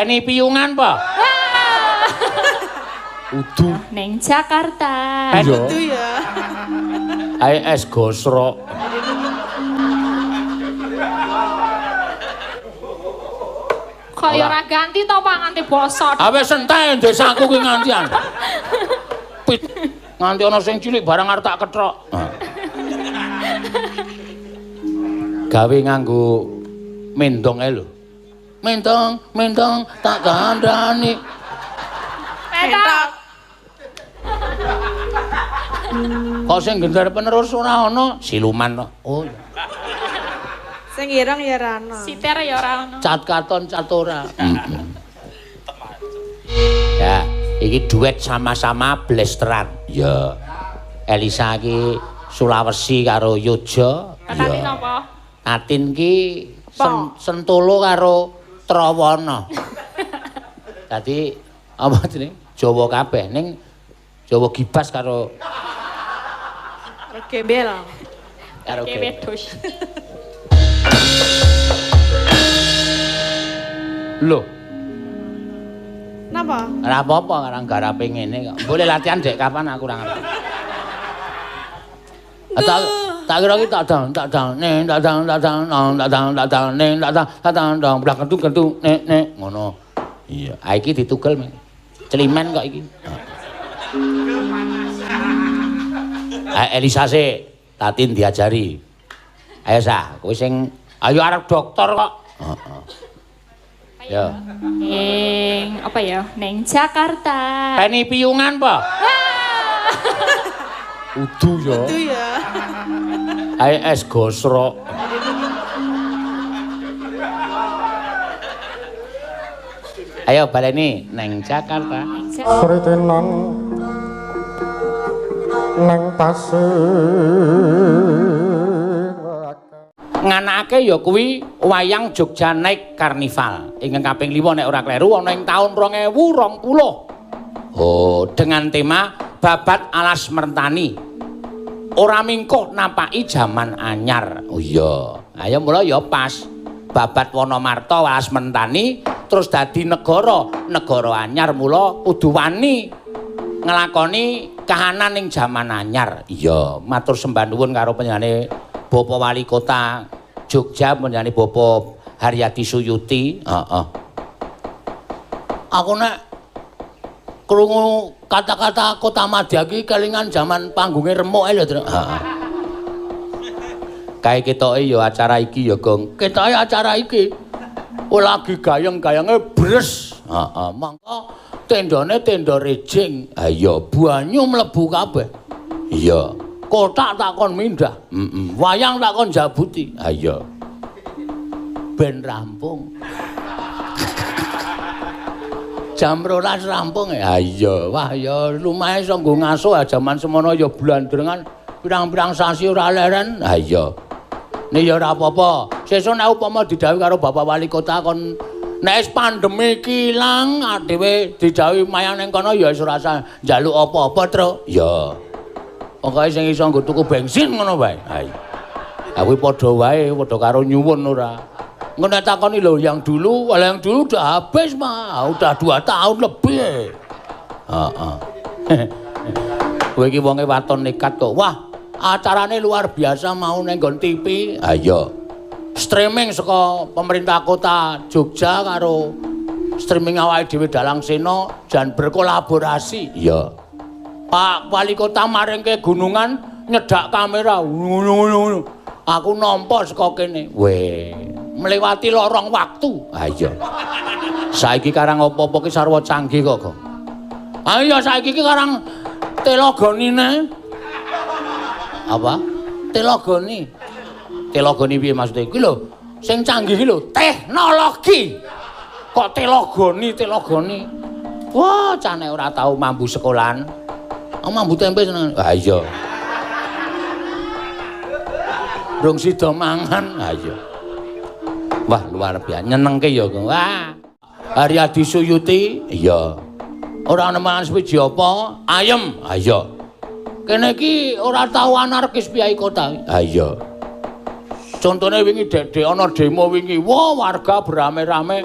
Peni piyungan apa? Udu. Neng Jakarta. Iya. Udu ya. Ae es gosrok. Kok ya ora ganti to Pak nganti bosok. Ah wis entek desaku kuwi ngantian. Pit nganti ana sing cilik barang arep tak kethok. Gawe nganggo mendong ae lho. Mendong, mendong tak kandhani. Petok. Kok sing gendar penerus ora ana siluman kok. Oh iya. Sing ireng ya ora ana. Siter ya ora ana. Cat katon cat ora. Ya, iki duet sama-sama blesteran. Ya. Elisa iki Sulawesi karo Yojo. Tatin apa? Tatin ki Sentolo karo Trawana. Dadi apa jenenge? Jawa kabeh ning Jawa gibas karo gembel. Karo wedhus. Lho. Napa? Ora apa-apa karang garape ngene kok. Boleh latihan dek kapan aku ora ngerti. Tak kira iki tak dang tak dang ning tak dang tak dang nang tak dang tak dang ning tak dang tak dang dang blak kentu-kentu nek nek ngono. Iya, ah iki ditugel celimen kok iki. Ah Elisa sik Tatin diajari. Ayo sah, kowe sing ayo arep dokter kok. Heeh. Ya. Ning apa ya? Ning Jakarta. Peni piyungan apa? Udu ya. Udu ya. Ae es gosrok. Ayo baleni neng Jakarta. Sritenan neng pasir. Nganakake ya kuwi wayang Jogja Night Carnival ingkang kaping 5 nek ora kleru ana ing taun 2020. Oh, dengan tema Babat Alas Mertani. Ora mingkuh napaki jaman anyar. Oh iya. Ayo mula ya pas. Babat Wonomarta Alas Mertani terus dadi negara, negara anyar mula kudu wani nglakoni kahanan ing jaman anyar. Iya, matur sembah nuwun karo panjenengane Bapak Wali Kota Jogja panjenengane Bapak Haryadi Suyuti. Heeh. Aku nek krungu kata-kata Kota Madya iki kelingan jaman panggunge remuk ae lho, Tru. Heeh. Kae ketoke ya acara iki ya, Gong. Ketoke acara iki lagi gayeng-gayenge bres. Heeh, mangka tendane tenda rejing. Ha iya, banyu mlebu kabeh. Iya. Kotak tak kon mindah. Heeh. Wayang tak kon jabuti. Ha iya. Ben rampung. Jam 12 rampung ya. Ha iya. Wah ya lumayan iso nggo ngaso jaman semono ya blandrengan pirang-pirang sasi ora leren. Ha iya. Nek ya ora apa-apa. Sesuk nek upama didhawuhi karo Bapak Wali Kota kon nek wis pandemi iki ilang dhewe didhawuhi mayang ning kono ya wis ora usah njaluk apa-apa, Tru. Ya. Pokoke sing iso nggo tuku bensin ngono wae. Ha iya. Ha kuwi padha wae, padha karo nyuwun ora. Engko nek takoni lho yang dulu, yang dulu udah habis mah, udah 2 tahun lebih. Heeh. Kowe iki wonge waton nekat kok. Wah, acarane luar biasa mau ning nggon TV. Ha iya. Streaming saka pemerintah kota Jogja karo streaming awake dhewe Dalang Sena jan berkolaborasi. Iya. Pak Wali Kota maringke gunungan nyedak kamera. Ngono-ngono. Aku nampa saka kene. Weh, melewati lorong waktu. Ha iya. Saiki karang apa-apa ki sarwa canggih kok, Gong. Ha iya saiki ki karang telogonine. Apa? Telogoni. Telogoni piye maksude? Kuwi lho, sing canggih ki lho, teknologi. Kok telogoni, telogoni. Wah, cane ora tau mambu sekolahan. Mambu tempe seneng. Ha iya. Rung sida mangan. Ha iya. Wah, luar biasa nyenengke ya, Gong. Wah. Haryadi Suyuti, iya. Ora ana mangan swiji apa? Ayem. Ha iya. Kene iki ora tau anarkis piyai kota. Ha iya. Contone wingi dek ana demo wingi. Wah, warga berame-rame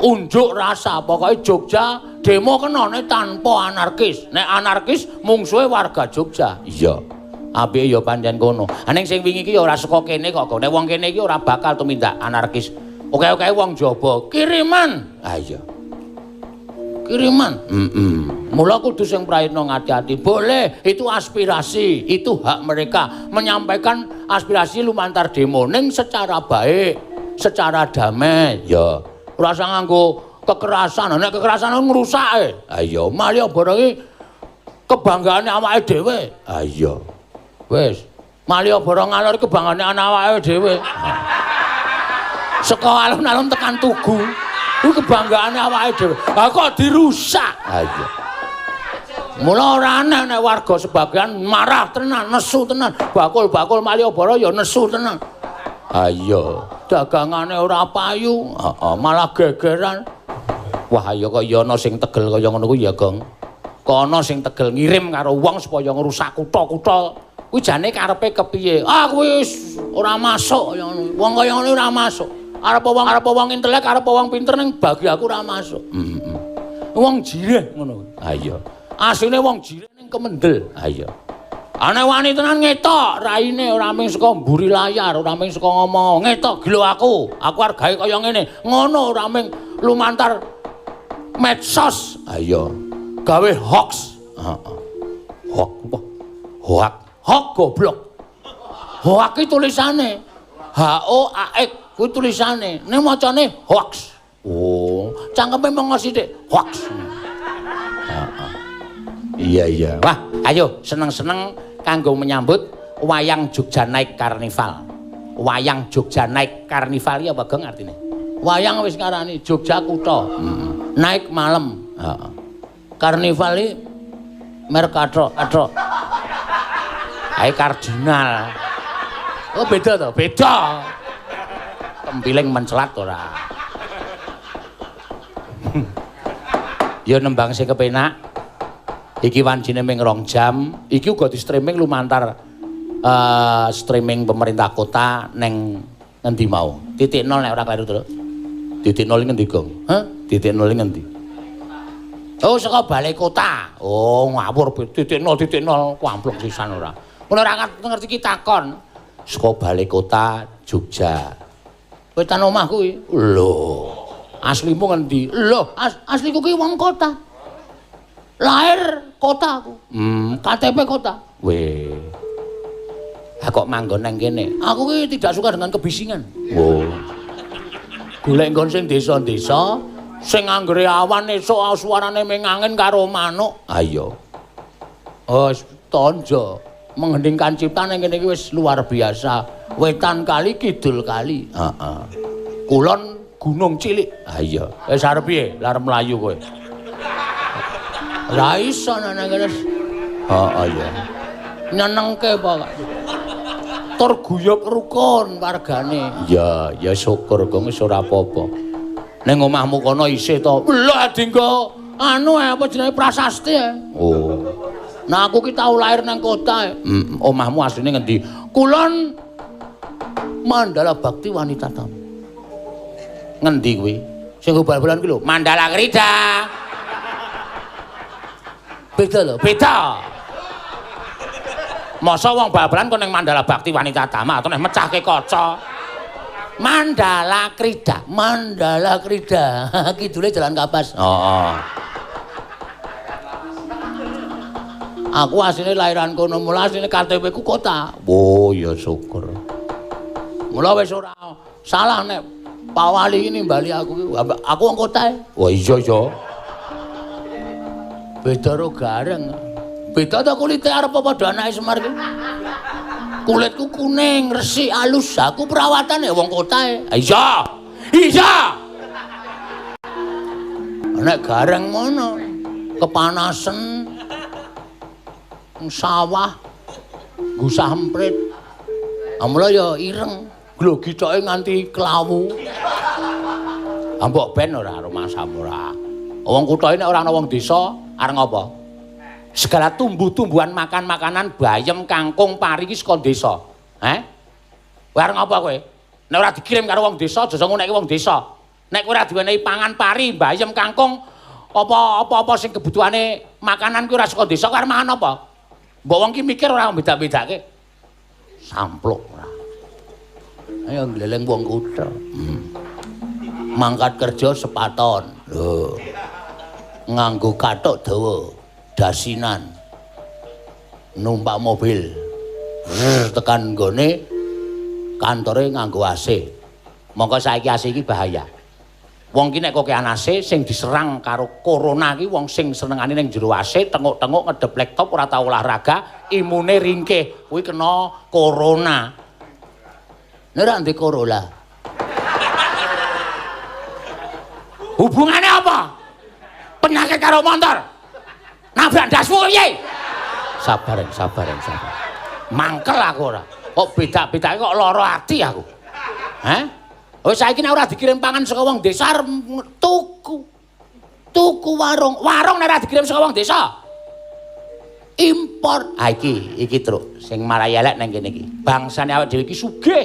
Unjuk rasa pokoke Jogja demo kenane tanpa anarkis. Nek anarkis mungsuhe warga Jogja. Iya. Apike ya pancen kono. Ning sing wingi iki ya ora saka kene kok. Nek wong kene iki ora bakal tumindak anarkis. Oke-oke wong jaba kiriman. Ha iya. Kiriman. Mula kudu sing prayitna ngati-ati. Boleh, itu aspirasi, itu hak mereka menyampaikan aspirasi lumantar demo ning secara baik, secara damai. Ya. Ora usah nganggo kekerasan. Nek kekerasan ngrusak. Ha iya, Malioboro iki kebanggaane awake dhewe. Ha iya. Wis, Malioboro ngalor kebanggaane awake dhewe. Saka alun-alun tekan Tugu. Kuwi kebanggaane awake dhewe. Ha kok dirusak? Ha iya. Mula ora aneh nek warga sebagian marah tenan, nesu tenan. Bakul-bakul Malioboro ya nesu tenan. Ha iya, dagangane ora payu, heeh, malah gegeran. Wah, ya kok ya ana sing tegel kaya ngono kuwi ya, Gong. Kono sing tegel ngirim karo wong supaya ngrusak kutha-kutha. Kuwi jane karepe kepiye? Ah, kuwi wis ora masuk kaya ngono. Wong kaya ngono ora masuk. Arep wong intelek, arep wong pinter ning bagi aku ora masuk. Heeh. Wong jireh ngono. Ha iya. Asline wong jireh ning kemendel. Ha iya. Ana wani tenan ngetok raine ora mung saka mburi layar, ora mung saka ngomong, ngetok gelo aku. Aku arep gawe kaya ngene. Ngono ora mung lumantar medsos. Ha iya. Gawe hoax. Heeh. Hoax apa? Hoax. Hoax goblok. Hoax ki tulisane H O A X kuwi tulisane. Ning macane hoax. Oh, cangkeme mengo sithik. Hoax. Heeh. Iya iya. Wah, ayo seneng-seneng kanggo menyambut Wayang Jogja Night Carnival. Wayang Jogja Night Carnival iki apa, Gong, artine? Wayang wis ngarani Jogja kutha. Heeh. Naik malam. Heeh. Karnival iki merek kathok-kathok. Ae kardinal. Oh beda to? Beda. Tempiling mencelat ora. Ya nembang sing kepenak. Iki wancine ming 2 jam. Iki uga di streaming lumantar streaming pemerintah kota neng ngendi mau. 0.0 nek ora kleru to. 0.0 ngendi, Gong? Hah? 0.0 ngendi? Oh, saka balai kota. Oh, ngawur 0.0 kampleng sisan ora. Ngono ora ngerti ki takon. Saka balai kota Jogja. Wetan omah kuwi. Lho, aslimu ngendi? Lho, asliku ki wong kota. Lahir kota aku. KTP kota. Weh. Ha kok manggon nang kene? Aku ki tidak suka dengan kebisingan. Oh. Golek nggon sing desa-desa sing anggere awan esuk suarane ming angin karo manuk. Ha iya. Oh, tonjo mengheningkan cipta nang kene iki wis luar biasa. Wetan kali kidul kali. Heeh. Kulon gunung cilik. Ha iya. Wis arep piye? Lah arep mlayu kowe. Lah iso nang kene. Heeh iya. Nyenengke pokoke. Tur guyub rukun wargane. Ya, ya syukur Gong wis ora apa-apa. Ning omahmu kono isih to. Lho dinggo anu apa jenenge prasasti. Oh. Nah aku ki tau lahir nang kota. Omahmu asline ngendi? Kulon Mandala Bakti Wanita Tama. Ngendi kuwi? Sing bal-balan kuwi lho, Mandala Krida. Beda lho, beda. Masa wong bal-balan kok ning Mandala Bakti Wanita Tama atau nek mecahke kaca. Mandala Krida, Mandala Krida. Kidule Jalan Kapas. Heeh. Aku asline lahiran kono, mula asline KTP ku kota. Oh ya syukur. Mula wis ora salah nek Pak Wali ini bali aku. Aku wong kota. Wah iya iya. Beda ro gareng. Beda ta kulite arep padha anake Semar ki. Kulitku kuning, resik, alus. Aku perawatan ya wong kota. Iya. Iya. Nek gareng ngono, kepanasan sawah gusah emprit. Amula ya ireng, glogi toke nganti klawu. Mbok ben ora rumasamu ora. Wong kutha nek ora ana wong desa, arep ngopo? Segala tumbuh-tumbuhan, makan-makanan, bayem, kangkung, pari iki saka desa. Heh? Kowe arep ngopo kowe? Nek ora dikirim karo wong desa, aja ngunekke wong desa. Nek kowe ora diwenehi pangan pari, bayem, kangkung, apa-apa sing kebutuhane makanan kuwi ora saka desa, kowe arep mangan apa? Mbok wong ki mikir ora beda-bedake. Sampluk ora. Ayo gleleng wong kutha. Mangkat kerja sepaton. Lho. Nganggo kathok dawa, dasinan. Numpak mobil. Tekan nggone kantore nganggo AC. Mongko saiki AC iki bahaya. Wong ki nek kokean AC sing diserang karo corona ki wong sing senengane ning jero AC, tenguk-tenguk ngedep laptop ora tau olahraga, imune ringkih, kuwi kena corona. Nek ora ndek corona. Hubungane apa? Penyakit karo motor. Nabrak ndasmu piye? Sabar, sabar, sabar. Mangkel aku ora. Kok beda-bedake kok lara ati aku. Hah? Oh saiki nek ora dikirim pangan saka wong desa arep tuku. Tuku warung. Warung nek ora dikirim saka wong desa. Impor. Ha iki, iki truk sing marai elek nang kene iki. Bangsane awake dhewe iki sugih.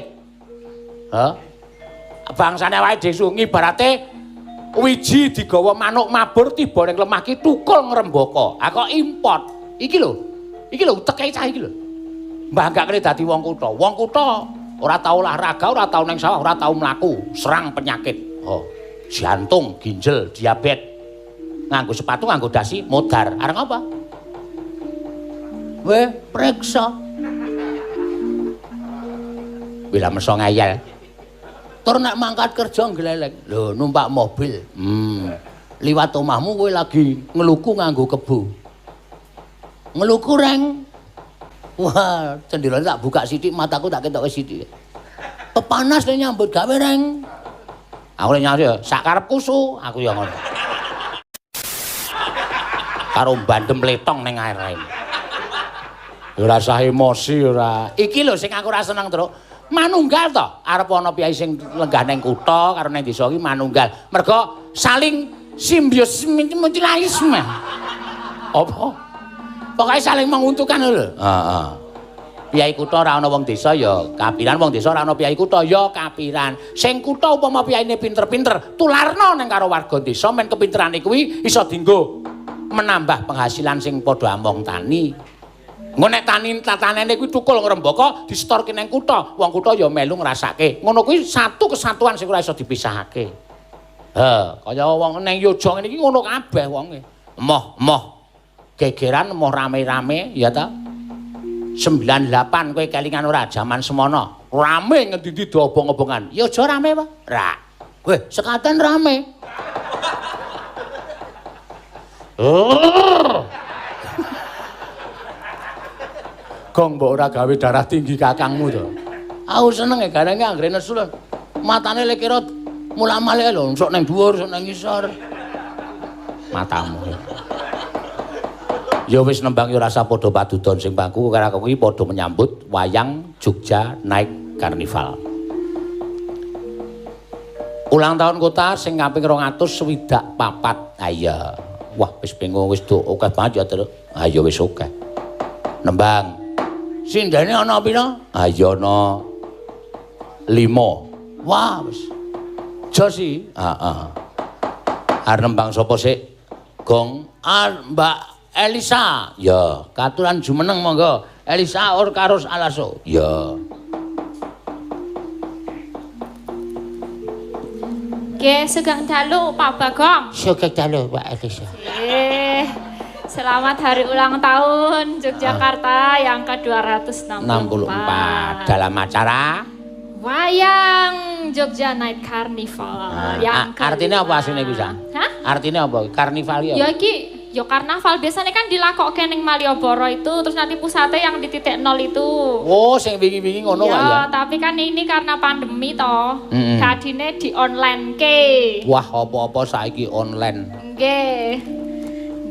Hah? Bangsane awake dhewe sugih ibarate wiji digawa manuk mabur tiba ning lemah ki tukul ngrembaka. Ha kok import. Iki lho. Iki lho uteke cah iki lho. Mbanggakne dadi wong kutha. Wong kutha ora tau olahraga, ora tau ning sawah, ora tau mlaku, serang penyakit. Oh, jantung, ginjal, diabetes. Nganggo sepatu, nganggo dasi, modar. Areng apa? Weh, preksa. Bila meso ngeyel. Tur nek mangkat kerja ngleleng. Lho, numpak mobil. Liwat omahmu kowe lagi ngeluku nganggo kebo. Ngeluku reng. Wah, cendelane tak buka sithik, mataku tak ketoke sithik. Pepanas le nyambut gawe reng. Aku le nyambut ya, sak karepku su, aku ya ngono. Karo bandem letong ning air. Ora usah emosi ora. Iki lho sing aku ora seneng, Truk. Manunggal to, arep ana piyai sing lenggah ning kutha karo ning desa iki manunggal. Mergo saling simbiosis mutualisme. Apa? Pokoke saling menguntungkan lho. Heeh. Piyai kutha ora ana wong desa ya kapiran, wong desa ora ana piyai kutha ya kapiran. Sing kutha upama piyaine pinter-pinter, tularno ning karo warga desa men kepinterane kuwi iso dienggo menambah penghasilan sing padha among tani. Engko nek tani tatanene kuwi tukul ngrembaka disetorke ning kutha, wong kutha ya melu ngrasake. Ngono kuwi satu kesatuan sing ora iso dipisahake. He, kaya wong ning Yogya ngene iki ngono kabeh wonge. Emoh-emoh. Gegeran emoh rame-rame ya ta. 98 kowe kelingan ora jaman semono. Rame ngendi-endi do obong-obongan. Ya aja rame apa? Ra. Weh, sekaten rame. Gong mbok ora gawe darah tinggi kakangmu to. Aku seneng e garenge anggere nesu lho. Matane lek kira mula-male lho, sok ning dhuwur, sok ning ngisor. Matamu. Ya wis nembang ya rasa padha padudon sing pangku karo aku iki padha menyambut wayang Jogja Night Carnival. Ulang tahun kota sing kaping 264. Ha iya. Wah wis bingung wis do akeh banget ya, Truk. Ha iya wis akeh. Nembang. Sindene ana pira? Ha iya ana 5. Wah wis. Jos iki. Heeh. Arep nembang sapa sik? Gong Mbak Elisa, ya, katuran jumeneng monggo. Elisa or Karus Alaso. Ya. Nggih, sugeng dalu Pak Bagong. Sugeng dalu Pak Elisa. Nggih. Selamat hari ulang tahun Yogyakarta yang ke-264. Dalam acara Wayang Jogja Night Carnival. Nah, yang artinya apa asline iku, Sa? Hah? Artinya apa? Karnival ya? Ya iki ya karnaval biasanya kan dilakokke ning Malioboro itu terus nanti pusatnya yang di titik nol itu. Oh, sing wingi-wingi ngono wae ya. Tapi kan ini karena pandemi toh. Dadine di online ke. Wah, apa-apa saiki online. Nggih.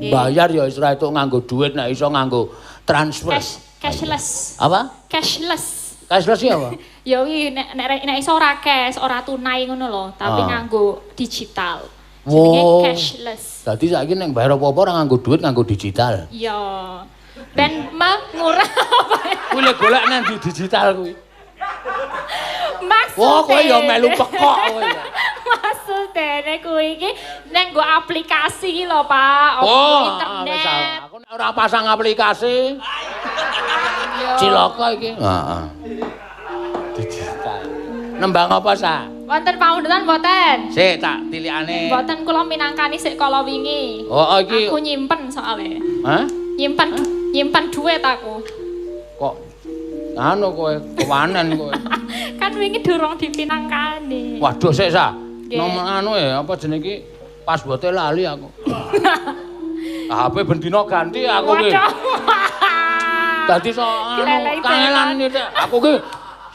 Bayar ya wis ora itu nganggo duit nek iso nganggo transfer. Cashless. Apa? Cashless. Cashless ya apa? Ya wi nek iso ora cash, ora tunai ngono lho, tapi nganggo digital. Jenenge cashless. Dadi saiki nek bayar apa-apa ora nganggo duit, nganggo digital. Iya. Ben murah. Kuwi lek golek nang di digital kuwi. Maksudnya. Wah, kowe ya melu pekok kowe. Maksudene kuwi iki nek nggo aplikasi iki lho, Pak. Oh, internet. Aku nek ora pasang aplikasi. Cilaka iki. Heeh. Digital. Nembang apa, Sa? Wonten pamundutan mboten? Sik tak tilikane. Mboten kula minangkani sik kala wingi. Oh, iki. Aku nyimpen soalé. Hah? Nyimpen, nyimpen duit aku. Kok anu kowe, kewanen kowe. Kan wingi durung dipinangkani. Waduh sik, Sa. Nomor anu ya, apa jenenge iki? Password-e lali aku. HP ben dina ganti aku ki. Dadi so anu kangelan iki. Aku ki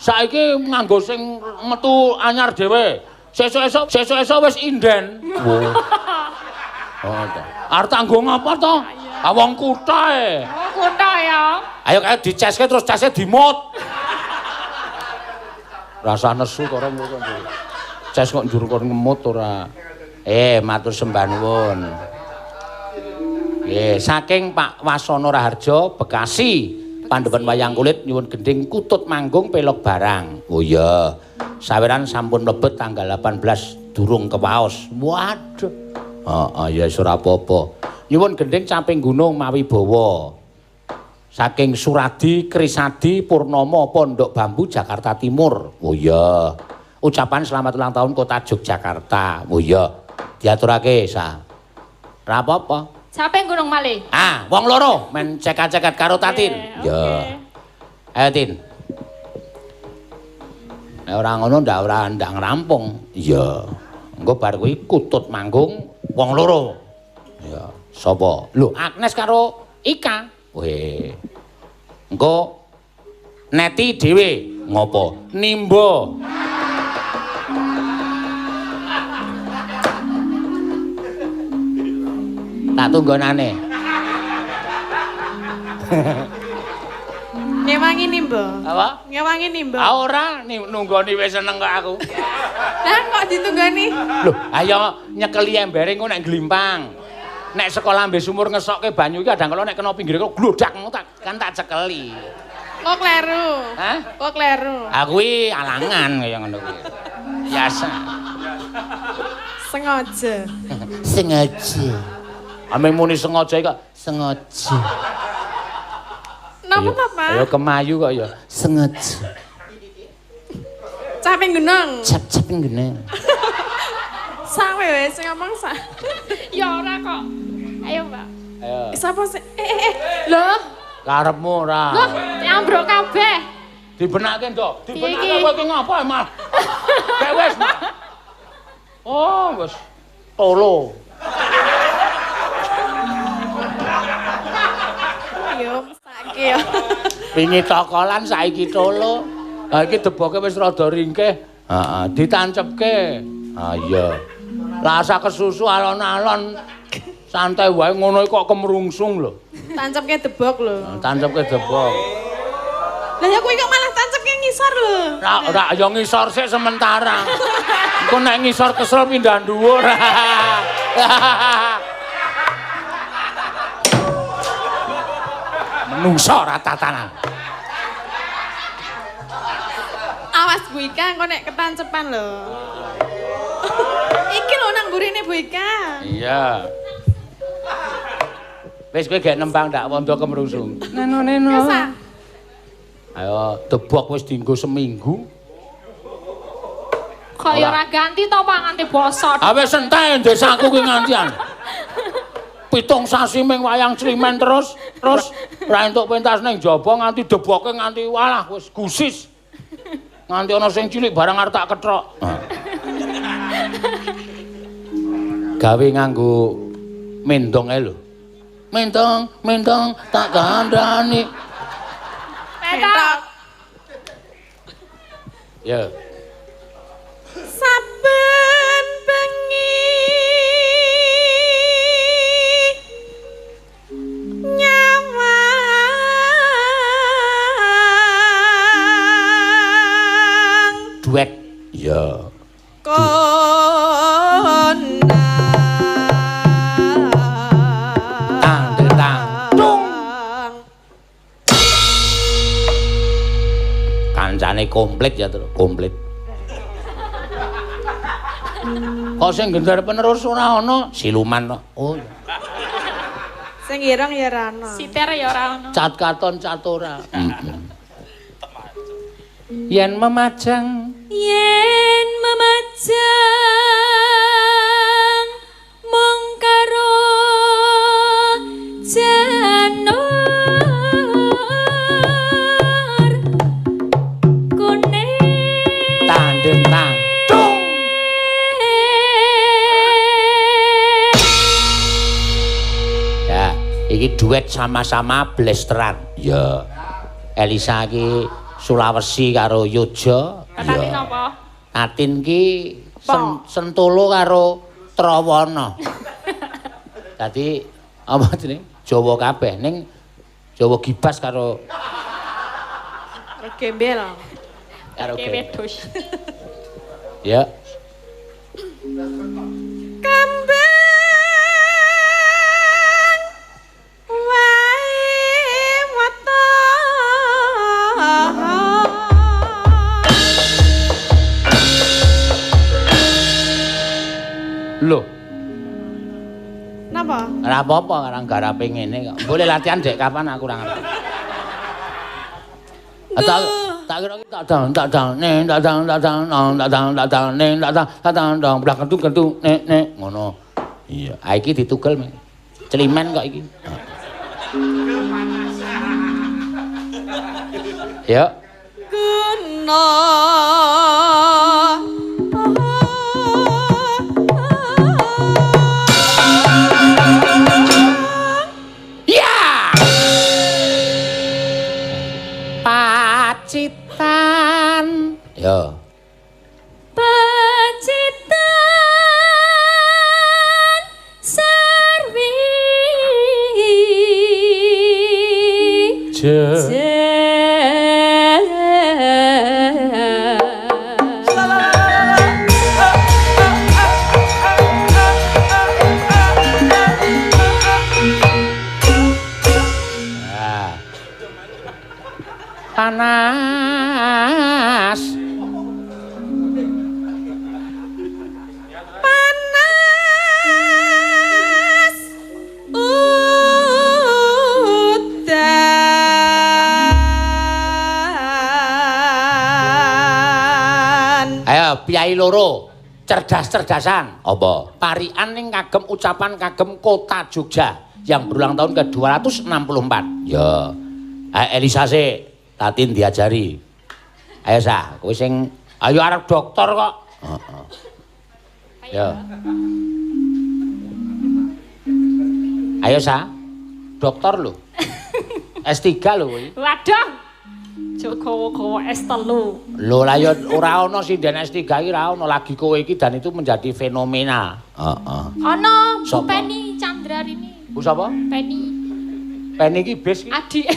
saiki nganggo sing metu anyar dhewe. Sesuk-esuk wis inden. Oh, ta. Arep tanggo ngapa to? Ah wong kutha e. Wong kutha ya. Ayo kae diceske terus cese dimut. Rasa nesu karo ngono. Ces kok njur kon ngemut ora. Matur sembah nuwun. Nggih, saking Pak Wasono Raharjo Bekasi. Pandemen wayang kulit nyuwun gending kutut manggung pelog barang. Oh iya. Saweran sampun mlebet tanggal 18 durung kewaos. Waduh. Heeh, ya wis ora apa-apa. Nyuwun gending Caping Gunung Mawi Bawa. Saking Suradi Krisadi Purnomo Pondok Bambu Jakarta Timur. Oh iya. Ucapan selamat ulang tahun Kota Yogyakarta. Oh iya. Diaturake, Sa. Ora apa-apa. Caping Gunung malih. Ah, wong loro men cekat-cekat karo Tatin. Ya. Ayo Tin. Nek ora ngono ndak ora ndak ngrampung. Iya. Engko bar kuwi kutut manggung wong loro. Ya, sapa? Lho, Agnes karo Ika. Weh. Engko Neti dhewe ngopo? Nimba. Tak tunggonane. Ngewangi nimba. Apa? Ngewangi nimba. Ah ora, nunggoni wis seneng kok aku. Lah kok ditunggoni? Lho, ayo nyekeli embere engko nek glimpang. Nek sekolah ambe sumur ngesokke banyu iki kadang kala nek kena pinggire kok glodak ngono tak kan tak cekeli. Kok kleru? Hah? Kok kleru? Ah kuwi alangan kaya ngono kuwi. Biasa. Sengaja. Sengaja. Ame muni sengaja kok sengaja. Napa ta, Pak? Ayo kemayu kok ya. Sengaja. Caping gunung. Cap-caping gunung. Sawe wis sing ngomong sa. Ya ora kok. Ayo, Mbak. Ayo. Sapa sih? Lho, karepmu ora. Lho, ambruk kabeh. Dibenake, Ndok. Dibenake kowe iki ngapa, Mas? Kayak wis. Oh, wis. Tolo. Yo mesake yo. Wingi tokolan saiki tolo. Ha iki deboke wis rada ringkih. Heeh, ditancepke. Ha iya. Lah asa kesusu alon-alon. Santai wae ngono kok kemrungsung lho. Tancepke debok lho. Tancepke debok. Lah ya kuwi kok malah tancepke ngisor lho. Ora ora ya ngisor sik sementara. Engko nek ngisor kesel pindah dhuwur. Menungso ora tatanan. Awas Bu Ika engko nek ketancepan lho. Iki lho nang mburine Bu Ika. Iya. Wis kowe gek nembang ndak wondo kemrungsung. Neno neno. Ayo debok wis dienggo seminggu. Kok ya ora ganti to Pak nganti bosok. Ah wis entek desaku kuwi ngantian. 7 sasi ming wayang slimen terus terus ora entuk pentas ning jaba nganti deboke nganti walah wis gusis. Nganti ana sing cilik barang arep tak kethok. Gawe nganggo mendong ae lho. Mendong, mendong tak kandhani. Petok. Ya. Saben bengi nyawang duet. Ya. Kancane komplit ya, Tru, komplit. Kok sing gendar penerus ora ana? Siluman kok. Oh iya. Sing ireng ya ora ana. Siter ya ora ana. Cat katon cat ora. Yen memajang, yen memajang mung karo janur kuning tandeng tandung. Ya, iki duet sama-sama blesteran. Ya. Elisa iki Sulawesi karo Yojo. Tatin apa? Tatin ki Sentolo karo Trawana. Dadi apa jenenge? Jawa kabeh ning Jawa Gibas karo gembel. Karo wedhus. Ya. Kembang wae wata. Loh. Napa? Ora apa-apa karang garape ngene kok. Boleh latihan dek kapan aku ora ngerti. Tak kira ki tak dang tak dang ning tak dang tak dang nang tak dang tak dang ning tak dang tak dang dang blah kentu-kentu nek nek ngono. Iya, ah iki ditugel celimen kok iki. Ya. Guna. Ya. Pacitan. Ya. Pacitan sarwi. Panas. Panas udan. Ayo piyai loro, cerdas-cerdasan. Apa? Parikan ning kagem ucapan kagem Kota Jogja yang berulang tahun ke 264. Ya. Ayo Elisa sik. Tatin diajari. Ayo sah, kowe sing ayo arep dokter kok. Heeh. Ya. Ayo sah. Dokter lho. S3 lho kowe. Waduh. Jokowo-kowo S3. Lho lah ya ora ana sinden S3 iki ora ana lagi kowe iki dan itu menjadi fenomena. Heeh. Ana Bu Penny Chandra ini. Bu sapa? Penny. Penny iki bis iki. Adik.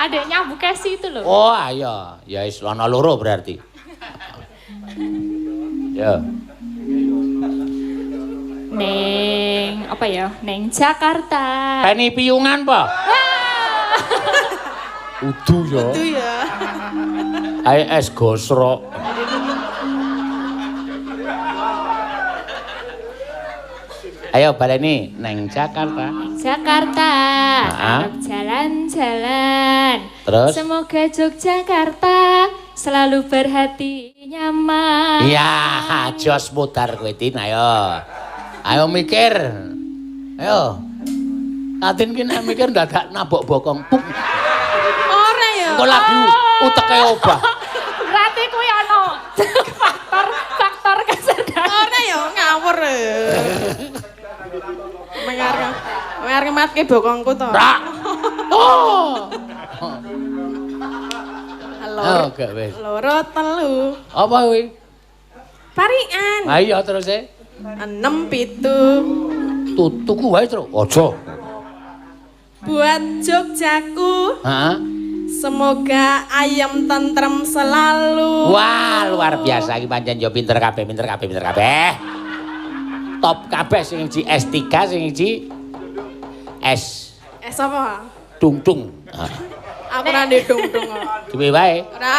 Adiknya Bu Kesi itu loh. Oh iya, ya wis ana loro berarti. Ya. Neng apa ya? Neng Jakarta. Penny piyungan, Pak. Udu ya. Udu ya. Ae es gosrok. Ayo baleni neng Jakarta. Jakarta, arep jalan-jalan. Terus? Semoga Yogyakarta selalu berhati nyaman. Iya, jos mudar kowe Tin, ayo. Ayo mikir. Ayo. Tatin ki nek mikir ndadak nabok bokong. Puk. Ora ya. Engko lagi uteke obah. Berarti kuwi ana faktor kesadaran. Ora ya ngawur. Mengar ngematke bokongku to. Ora. Oh. Loro. Oh, gak wis. Loro telu. Apa kuwi? Parikan. Ha iya terus e. 6 7. Tutuku wae, Tru. Aja. Buat Jogjaku. Heeh. Semoga ayam tentrem selalu. Wah, luar biasa iki pancen yo pinter kabeh, pinter kabeh, pinter kabeh. Top kabeh sing siji S3, sing siji S. S apa? Dung-dung. Aku ora ndek dung-dung kok. Dhewe wae. Ora.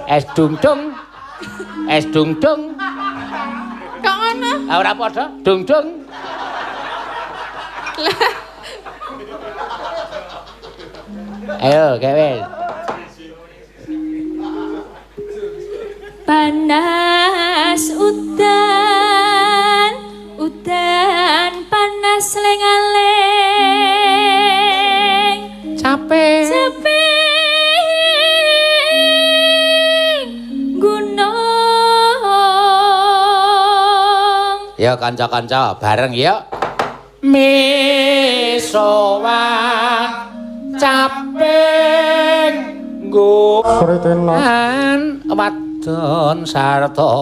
Es dung dung. Es dung dung. Kok ngono? Ah ora padha, dung dung. Lah. Ayo, gawe. Panas udan, udan panas lengaleng. Capek. Capek gunung. Ya kanca-kanca bareng ya. Misowa capek nggon wadon sarta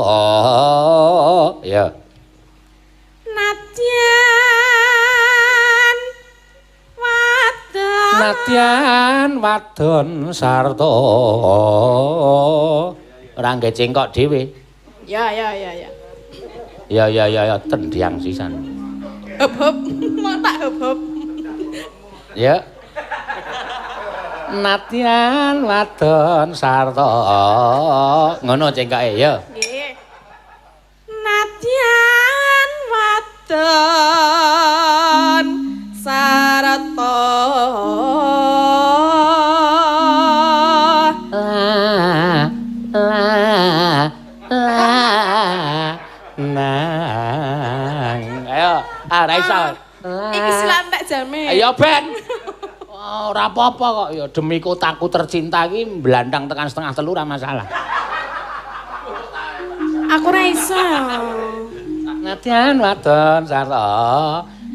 ya. Nadyan wadon. Nadyan wadon sarta. Ora ngge cengkok dhewe. Ya ya ya ya. Ya ya ya ya tendang sisan. Hop hop, mau tak hop hop. Ya. Nadyan wadon sarta. Ngono cengkoke ya. Nggih. Nadyan wadon sarta. La la la nang. Ayo, ah ra iso. Iki silak entek jame. Ayo ben. Ora apa-apa kok ya demi kotaku tercinta iki mblandang tekan 2:30 ora masalah. Aku ora iso. Nadyan wadon sarta.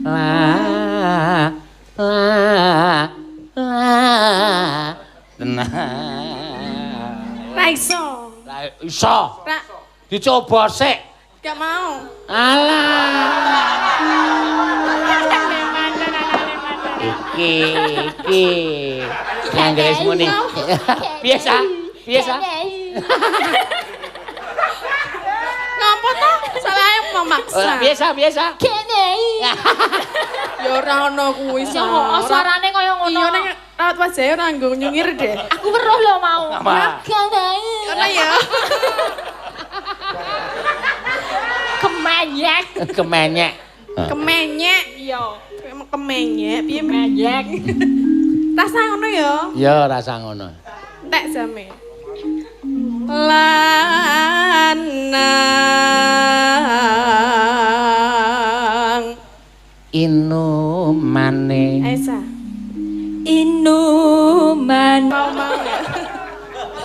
La la la. Nah. Ra iso. Ra iso. Ra dicoba sik. Gak mau. Alah. Iki iki. Anggere muni. Biasa, biasa. Ngapa to? Salahe memaksa. Biasa, biasa. Kene. Ya ora ono kuwi. Ya heeh, suarane kaya ngono. Iya ning raut wajahe ora nggo nyungir deh. Aku weruh lho mau. Kene. Ngono ya. Kemenyek. Kemenyek. Kemenyek. Iya. Kemenyek piye menyek. Rasa ngono ya? Ya rasa ngono. Entek jame. Lanang inumane. Aisa. Inuman. Mau-mau ya.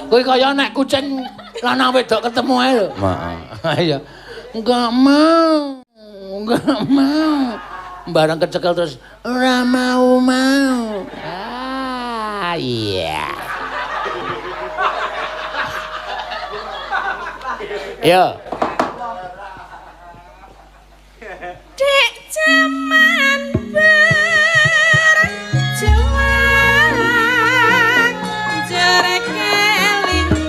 Kuwi kaya nek kucing lanang wedok ketemu ae lho. Heeh. Iya. Enggak mau. Enggak mau. Barang kecekel terus ora mau mau. Ah iya. Yo. Dek jaman berjuang jere kelingan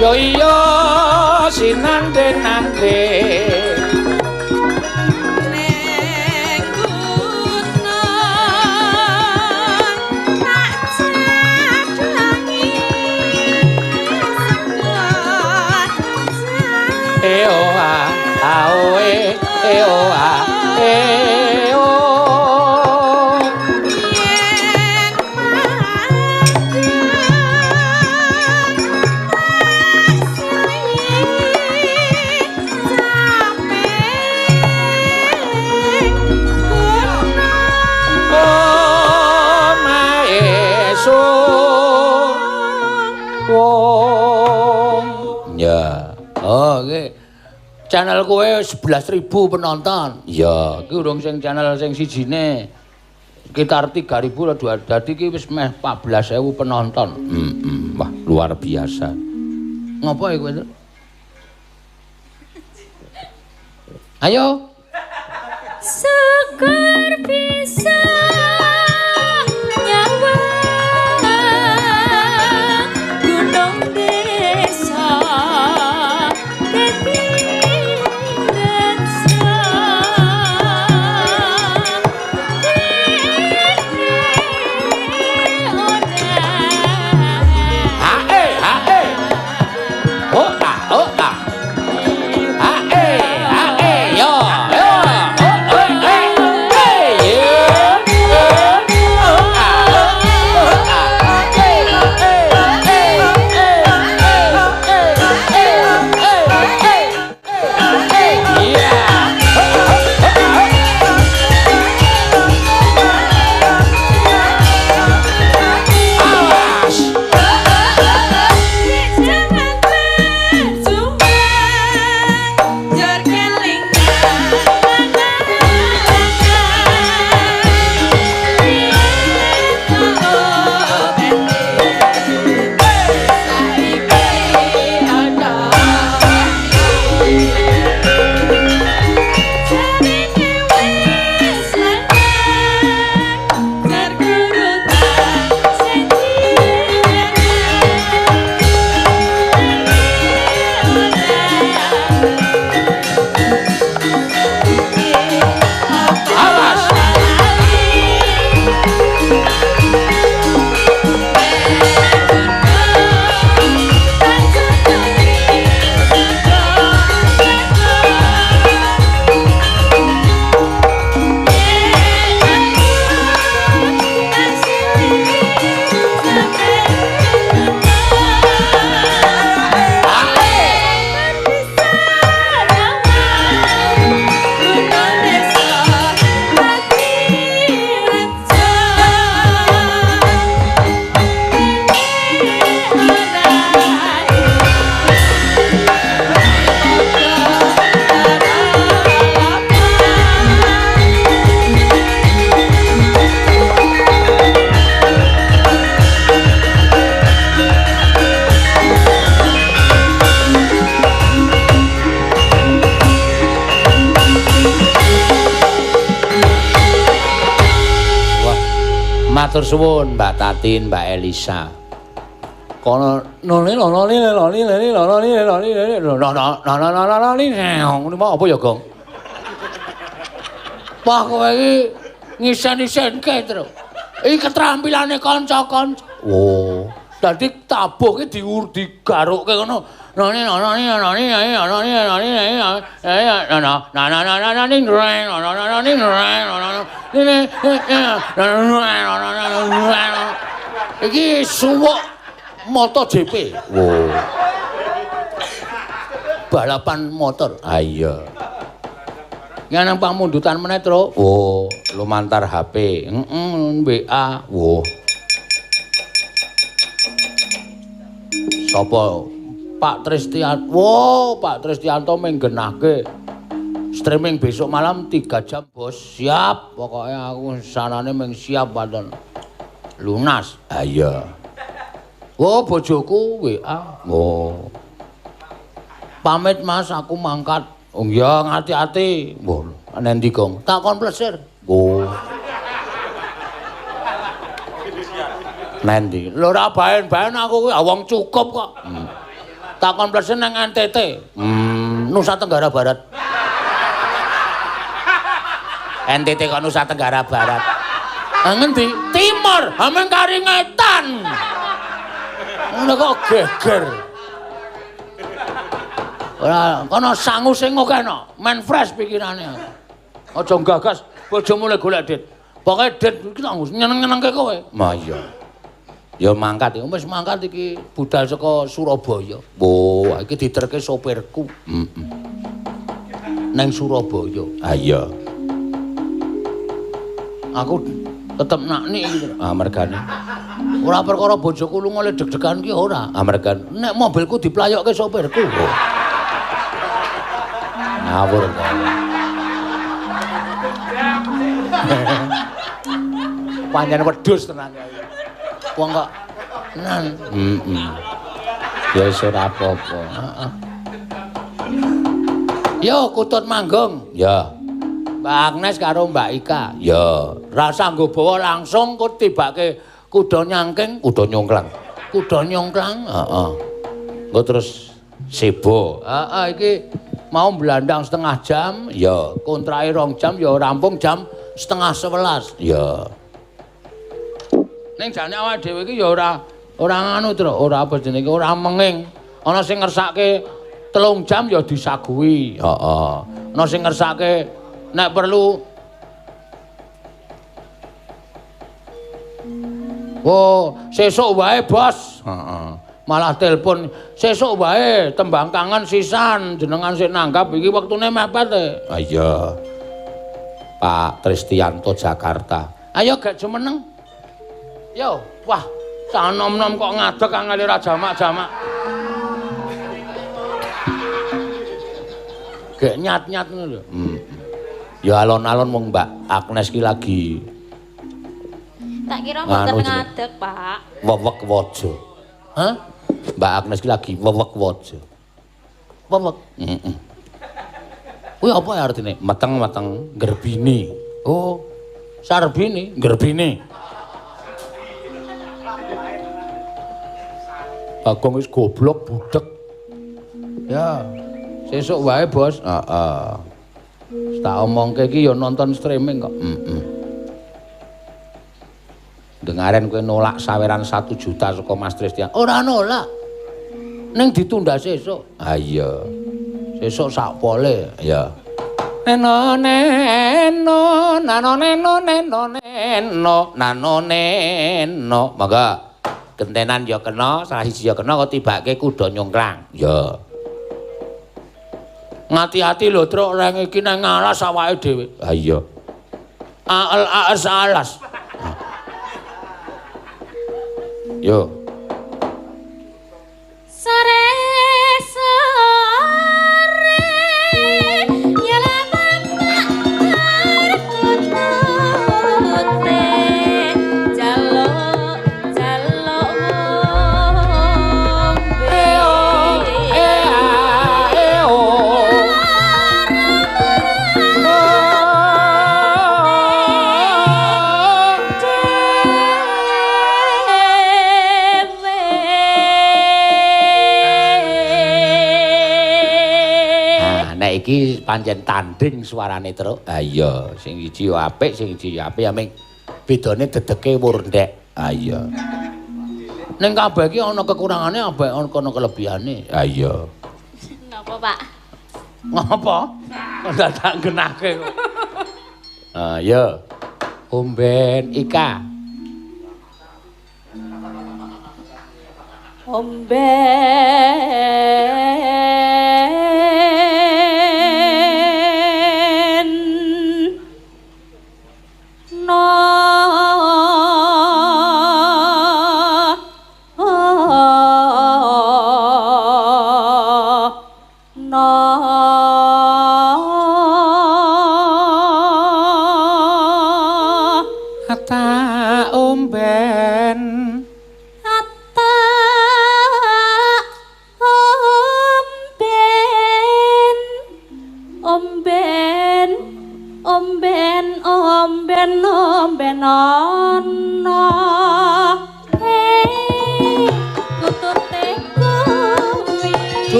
Yo iya sinande-nande ning gunung tak jadangi e o a a o e e o a e o yen Channel kowe 11.000 penonton. Iya, iki urung sing channel sing sijine. Sekitar 3.000 atau 2, dadi iki wis meh 14.000 penonton. Wah, luar biasa. Ngopo ya kowe? Ayo. Syukur bisa nyawa gunung desa dadi reca Hae hae. Oh ah oh ah. Hae hae yo yo. Oh eh eh eh yo. Oh ah oh ah. Eh eh eh eh eh eh eh eh. Yeah. Awas. Jangan berjuang, jor kelingan. Awas. Wah, matur suwun Mbak Tatin, Mbak Elisa. Kono noli noli noli noli noli noli noli noli mau apa ya, Gong? Wah, kowe iki ngisen-isenke, Tru. Iki keteраmpilane kanca-kanca. Oh, dadi tabuh ki digarukke ngono. Noli noli noli noli noli noli noli. Iki suwuk MotoGP. Wo. Balapan motor. Ah iya. Nang pamundutan meneh, Tru. Oh, lumantar HP. Heeh, WA. Wo. Sapa? Pak Tristianto. Wo, Pak Tristianto menggenahke streaming besok malam 3 jam, Bos. Siap. Pokoknya aku sanane meng siap wonten. Lunas. Ah iya. Oh, bojoku WA. Oh. Pamit Mas, aku mangkat. Oh iya, ngati-ati. Wah, nendi, Gong? Tak kon plesir. Oh. Nendi? Lho ora baen-baen aku kuwi wong cukup kok. Tak kon plesir nang NTT. Nusa Tenggara Barat. NTT kok Nusa Tenggara Barat. Nang ngendi? Timur, hameng kari ngetan. Ngono kok geger. Ora kono sangu sing akeh no, men fresh pikirane. Aja gagas bojomu le golek dit. Pokoke dit iki tak nyeneng-nyenengke kowe. Ma iya. Ya mangkat, wis mangkat iki budal saka Surabaya. Wo, iki diterke sopirku. Heeh. Neng Surabaya. Ha iya. Aku tetep naknik iki. Ah mergane. Ora perkara bojoku lunga le deg-degan ki ora. Ah mergane nek mobilku diplayokke sopirku. Oh. Ngawur to. Pancen wedhus tenan ya. Wong kok nan. Heeh. Ya wis ora apa-apa. Heeh. Yo kutut manggung. Ya. Mbak Agnes karo Mbak Ika. Ya. Rasa nggo bawa langsung kok tibake kuda nyangking, kuda nyongklang. Kuda nyongklang, heeh. Engko terus sebo. Heeh, iki mau mblandang setengah jam, ya kontrake 2 jam ya rampung jam 10:30. Ya. Ning jane awake dhewe iki ya ora nganu, Tru, ora apa jenenge, ora menging. Ana sing ngersake 3 jam ya disaguhi. Heeh. Ana sing ngersake nek perlu oh, sesuk wae, Bos. Heeh. Malah telepon, sesuk wae tembang kangen sisan jenengan sik nanggap iki wektune mepet e. Ha iya. Pak Tristianto Jakarta. Ayo gak jumeneng. Yo, wah, cah nom-nom kok ngadeg angel ora jamak-jamak. Gek nyat-nyat ngono lho. Ya alon-alon wong Mbak Agnes ki lagi tak kira mboten ngadeg, Pak. Wewek waja. Hah? Mbak Agnes ki lagi wewek waja. Wewek. Heeh. Kuwi apa ya artine? Meteng-meteng gerbini. Oh, sarbini, gerbini. Bagong wis goblok budek. Ya, sesuk wae, Bos. Heeh. Tak omongke iki ya nonton streaming kok. Heeh. Dengaren kowe nolak saweran 1 juta saka Mas Tristian. Ora nolak. Ning ditunda sesuk. Ha iya. Sesuk sak pole. Ya. Neno neno nano neno neno neno nano neno. Monggo. Gentenan ya kena, salah siji ya kena kok tibake kuda nyongklang. Ya. Ngati-ati lho, Truk, reng iki nang ngalas awake dhewe. Ha iya. Ael aes alas. Yo. Sore sore nyala bapak arep kutute jaluk jaluk ngombe eo ea eo. Iki pancen tanding suarane, Truk. Ha iya, sing siji yo apik, sing siji yo apik ya ming bedane dedeke wurndek. Ha iya. Ning kabeh iki ana kekurangane, ana kelebihane. Ha iya. Napa, Pak? Ngapa? Kok dadak genahke kok. Ha iya. Omben Ika. Omben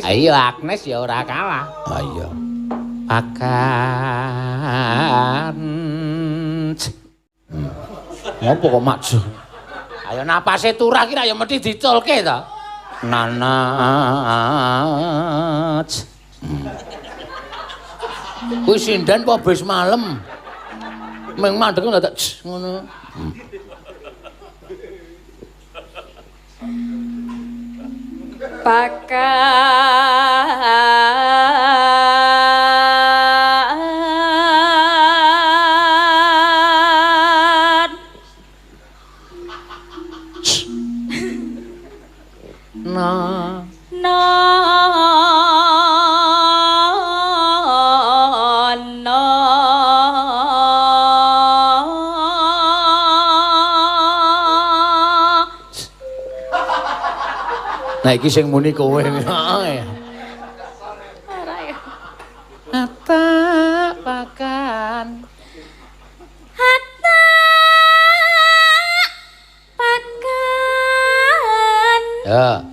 Ayo Agnes ya ora kalah. Ha iya. Pakan. Ngopo kok maju? Ayo napase turah ki ya mesti diculke to. Nanaj. Kuwi sinden apa bis malem? Meng mandek dadak ngono. Pakan na na na. Nah iki sing muni kowe. Heeh. Ora ya. Ata pakan. Hatta pakan. Ya.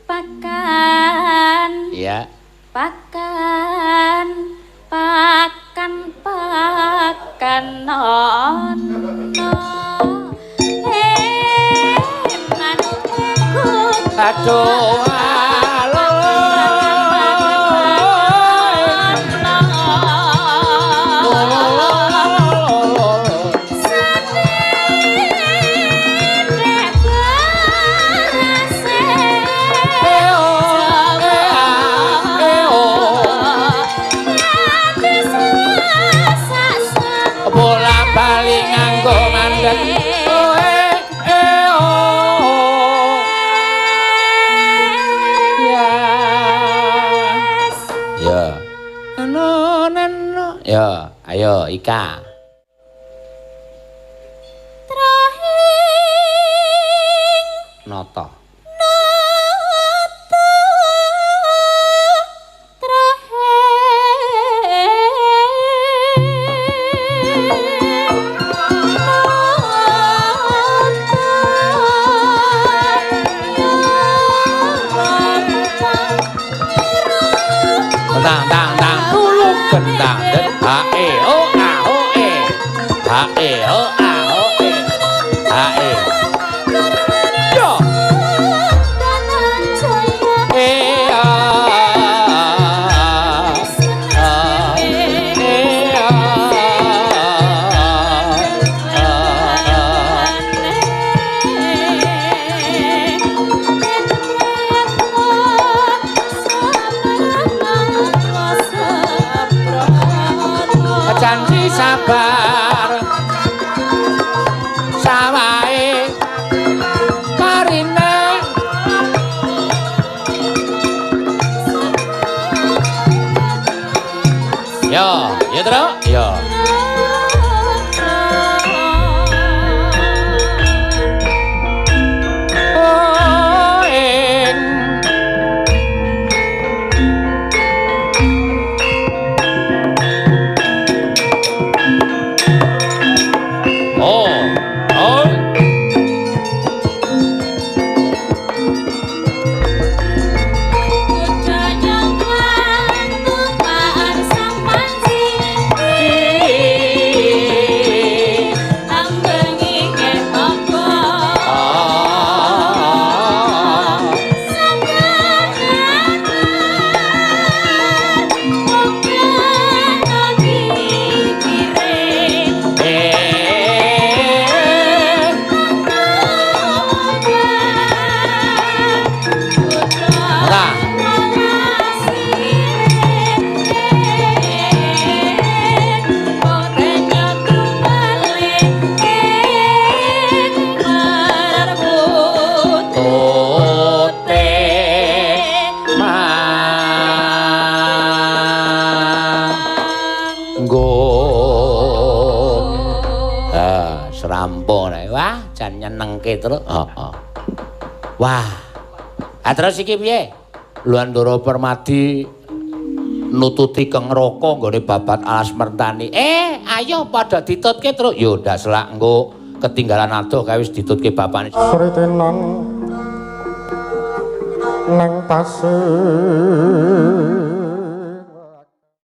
Pakan. Iya. Pakan. Pakan pakan ono. Aduh, bola bali nganggo mandek. Ya, ayo Ika. Trahing Nata. Nata trahing nata. Tang tang tang tulung gendang den H E O A O E H E O A O E H E. Yo. E A A E A A. Janji sabar sawahe parine yo ya Tru yo. Oh ing oh oh Wah, jan nyenengke terus. Heeh. Wah. Ah terus iki piye? Lho Andara Permadi nututi keng neraka nggone babat alas mertani. Ayo padha ditutke terus. Yo ndak selak engko ketinggalan adoh kae wis ditutke bapane. Sritenan nang pasir.